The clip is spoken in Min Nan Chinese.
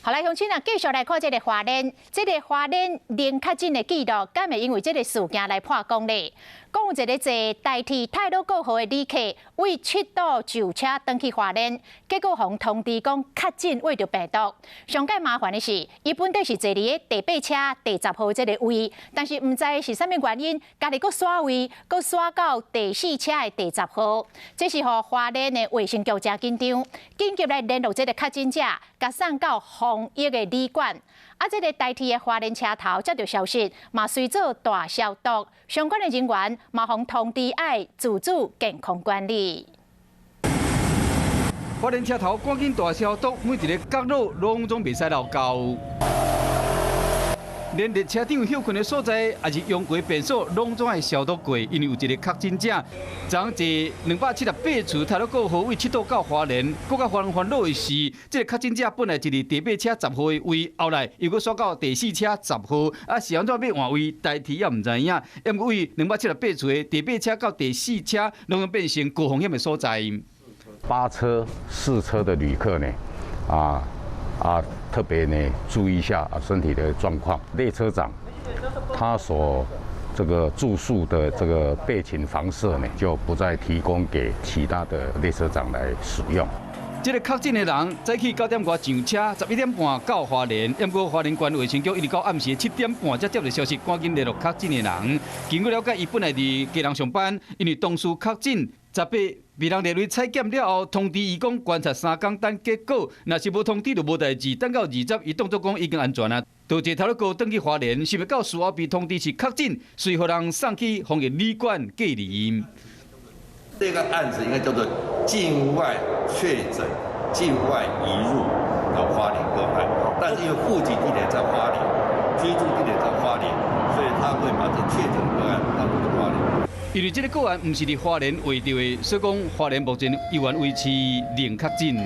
好來，鄉親啊，繼續來看這个花蓮，這个花蓮零確診的記錄，敢會因為這个事件來破功咧？講有一个坐台鐵太魯閣號的旅客，為七堵上車轉去花蓮，結果予通知講確診秽著病毒。上蓋麻煩的是，伊本底是坐佇个第八車第十號這个位，但是毋知是啥物原因，家己閣徙位，閣徙到第四車的第十號。這是予花蓮的衛生局誠緊張，緊急來聯絡這个確診者，共送到防疫的旅館。啊，這个台鐵的花蓮車頭接著消息，嘛隨做大消毒，相關的人員嘛予通知愛自主健康管理。花蓮車頭趕緊大消毒，每一个角落攏總袂使漏膠。連列車長歇睏的所在，抑是用過便所，攏總愛消毒過，因為有一个確診者，昨昏坐278次太魯閣號為七堵到花蓮，閣較予人煩惱的是，這个確診者本來是佇第八車十號的位，後來又閣徙到第四車十號，啊是按怎欲換位，台鐵也毋知影。毋過為278次的第八車到第四車，攏總變成高風險的所在。八車、四車的旅客呢，特別呢注意一下啊身體的狀況。列車長他所這個住宿的這個備勤房舍呢，就不再提供給其他的列車長來使用。這个確診的人早起9點外上車，11點半到花蓮。毋過花蓮縣衛生局一直到暗時7點半才接著消息，趕緊聯絡確診的人。經過了解，伊本來佇基隆上班，因為同事確診，18被人列位採檢了後，通知伊講觀察3工等結果，若是無通知就無代誌。等到20，伊當作講已經安全啊。就坐太魯閣轉去花蓮，想袂到事後被通知是確診，隨予人送去防疫旅館隔離。這個案子應該叫做境外確診、境外移入的花蓮個案，但是因為戶籍地點在花蓮，居住地點在花蓮，所以他會把這確診個案當做花蓮。因為這个個案毋是佇花蓮秽著的，所以講花蓮目前依然維持零確診。